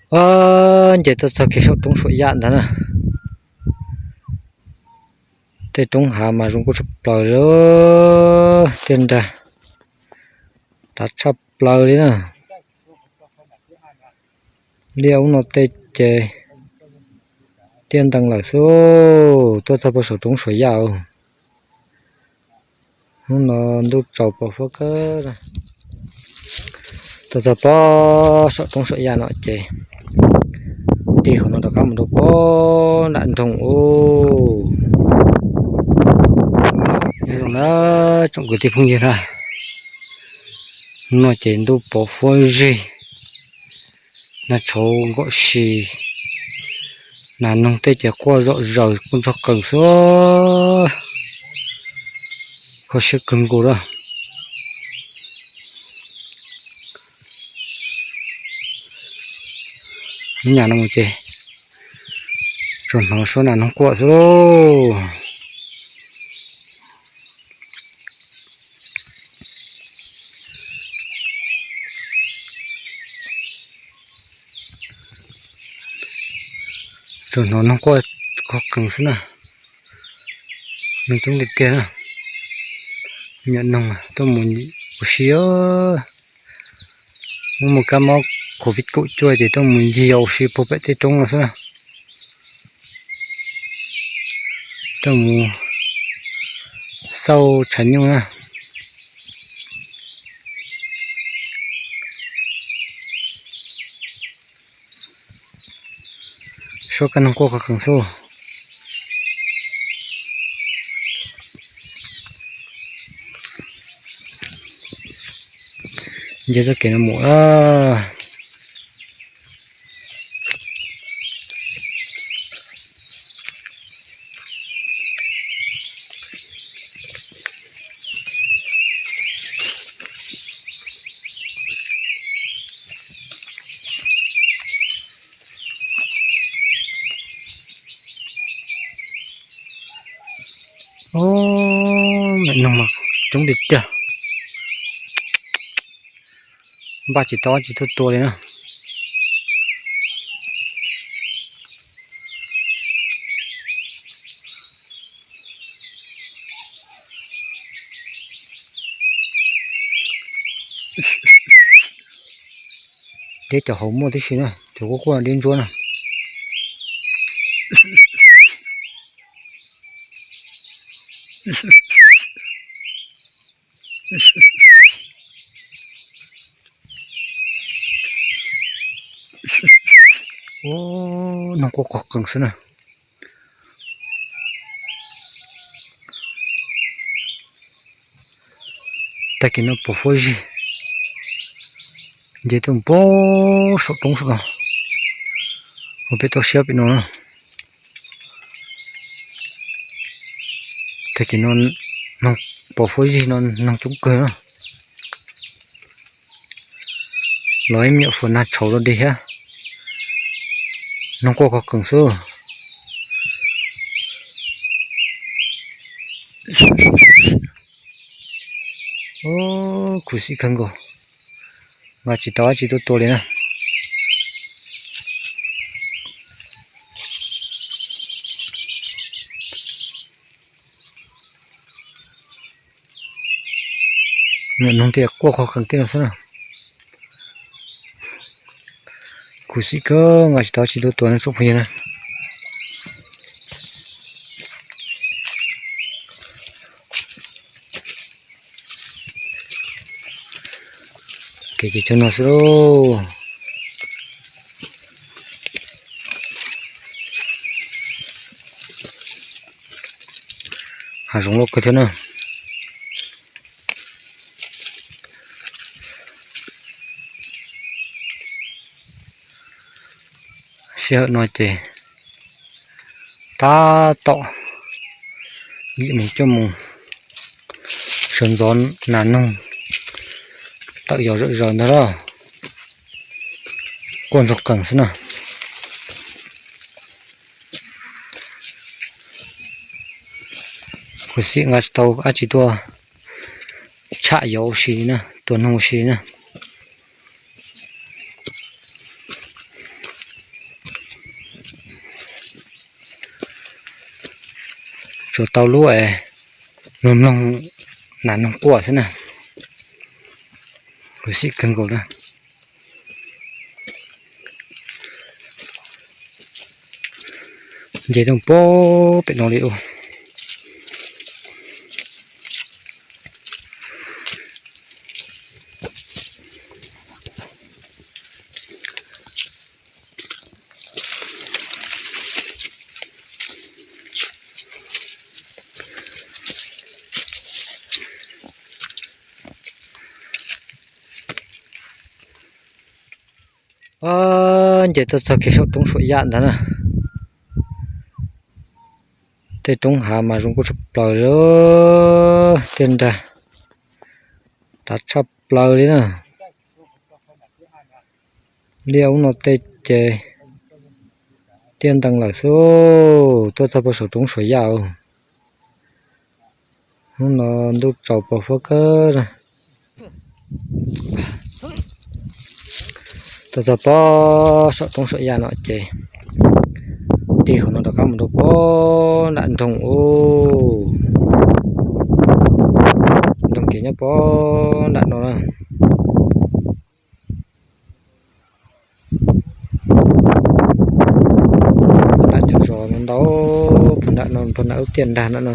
Nce tuaj txog kiag saum roob Suam Yaj ntag na. Tej roob hav mas zoo nkauj tshaj plaws li, tej nrag dav tshaj plaws li na. Liaj ub no tej ces tiaj ntees lawm xwb. Tuaj txog puag saum roob Suam Yaj. Hnub no ntuj tsaus pos huab kawg. Tuaj txog puag saum roob Suam Yaj no ces tig qhov no rov qab mus rau puag nram nroog ub. Nyob zoo na tsoom kwv tij phooj ywg na, hnub no ces ntuj pos huab zig, nag tshauv nkaum si, nas noog tej ces quaj zom zaws quaj ntog qees xwb. Kho siab kawg nkaus lawm. Hnub nyas no mus ces tsuas hnov suab nas noog quaj xwb lauj. Tsuas hnov noog quaj kho qees xwb na. Noog coob tiag tiag na. Me nyuam noog tuaj mus ua si, muaj muaj kab mob covid kaum cuaj ces tuaj mus ncig yos ua si puag pem tej roob no xwb na. Tuaj mus xauj tshav nyuj na. Suab kab noog quaj kho qees xwb. Nce txoj kev no mus. Ub, me noog mas coob tiag tiag. Npaj tsis tau dab tsi tuaj tua li na. Deb cov hauv muaj tib si na, cov quaj quaj deb ntsuab na. Ub, noog quaj kho qees xwb na. Tag kis no pos huab zig, nce tuaj pem saum roob saum no, ua peb toj siab pem no na. Tag kis no noog pos huab zig no noog coob kawg na. Los ib me nyuam fuas nag tshauv los dig thiab, noog quaj kho qees xwb. Khuv xim kawg nkaus, nqa tsis tau dab tsi tuaj tua li na. Noog tias quaj qho qees tej no xwb na. Khuv xim kawg, nqa tsis tau dab tsi tuaj tua no tsoom phooj ywg na. Kev ces cov no xwb lauj. Hav zoov loj kawg thiab na. Sij hawm no ces tab tom yim moos cuaj moos, sawv ntxov nas noog tawm yos zawm zaws ntag lauj. Quaj ntsoog qees xwb na. Khuv xim nqa tsis tau dab tsi tuaj tsham yos ua si na, tua noog ua si na. Tsuas tau lub es mloog mloog nas noog quaj xwb na. Huv xim kawg nkaus na. Nce tooj pem no li ub. Nce tuaj txog kiag saum roob Suam Yaj ntag na. Tej roob hav mas zoo nkauj tshaj plaws li. Tiaj nrag tav tshaj plaws li na. Liaj ub no tej ces tiaj ntees lawm xwb. Tuaj txog puag saum roob Suam Yaj. Hnub no ntuj tsaus pos huab kawg. Tuaj txog puag saum roob Suam Yaj no ces tig qhov no rov qab mus rau puag nram nroog ub. Nroog ces nyob puag nram no na. Puag nram cov zos no ntau, puag nram no puag nram lub tiaj nrag nram no.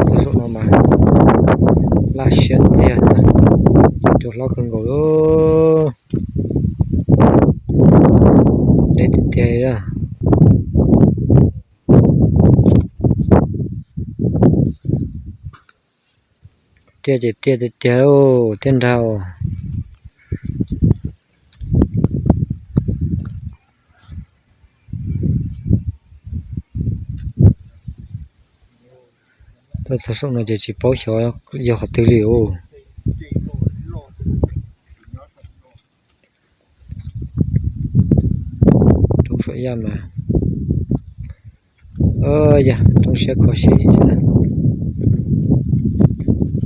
Txog saum no mas laj siab ntxiag, cua hlob kawg nkaus li. Deb tiag tiag li. Tiaj ces tiaj tiag tiag, tiaj nrag. Tuaj txog saum no ces tsis paub xyov yog qhov twg li os. Roob Suam Yaj mas, yog roob siab kho siab zim xwb na.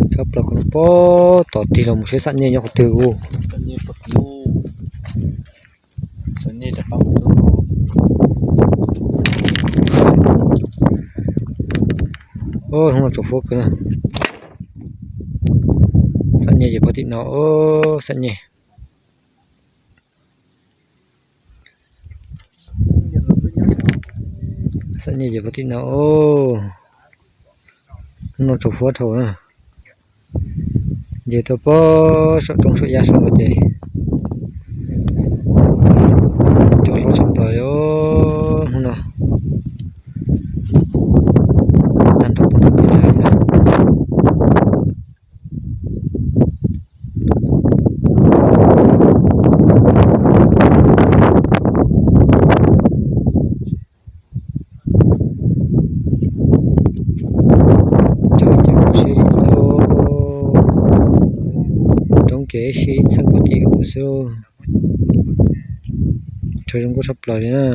Tshaj plaws qhov no puag tom tig los mus saib Xam Nyej nyob qhov twg ub. Hnub no tsaus fuab kawg na. Xam Nyej ces puag tim no, Xam Nyej. Xam Nyej ces puag tim no. Hnub no tsaus fuab dhau na. Nce tuaj puag saum roob Suam Yaj saum no ces cua hlob tshaj plaws li hnub no. Tag nrho puag nram tiaj nrag. Cua ces kho siab zim xwb. Roob kev siab ib txheej puag tim ub xwb. Cua zoo nkauj tshaj plaws li na.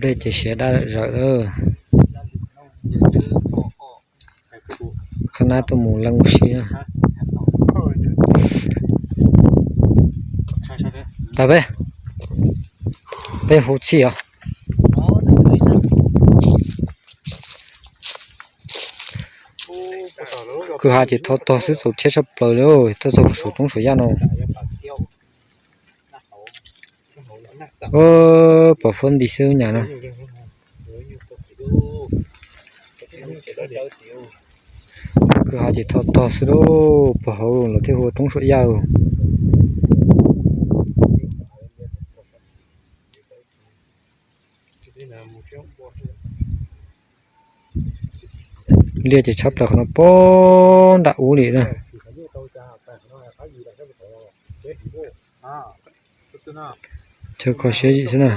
Nplej ces siav daj zawm lawm. Qhab nab tuaj mus leej ua si na. Tag peb, peb hu txhij os. Kwj ha ces thov tog xwb, txaus rhiab tshaj plaws li. Tuaj txog saum roob Suam Yaj no. Pom huab nti xwb nyam no. Kwj ha ces thov tog xwb lauj, puag hauv los thiaj hu ua roob Suam Yaj. Liaj ces tshab plaws qhov no puag nram ub li na. Chaw kho siab zim xwb na.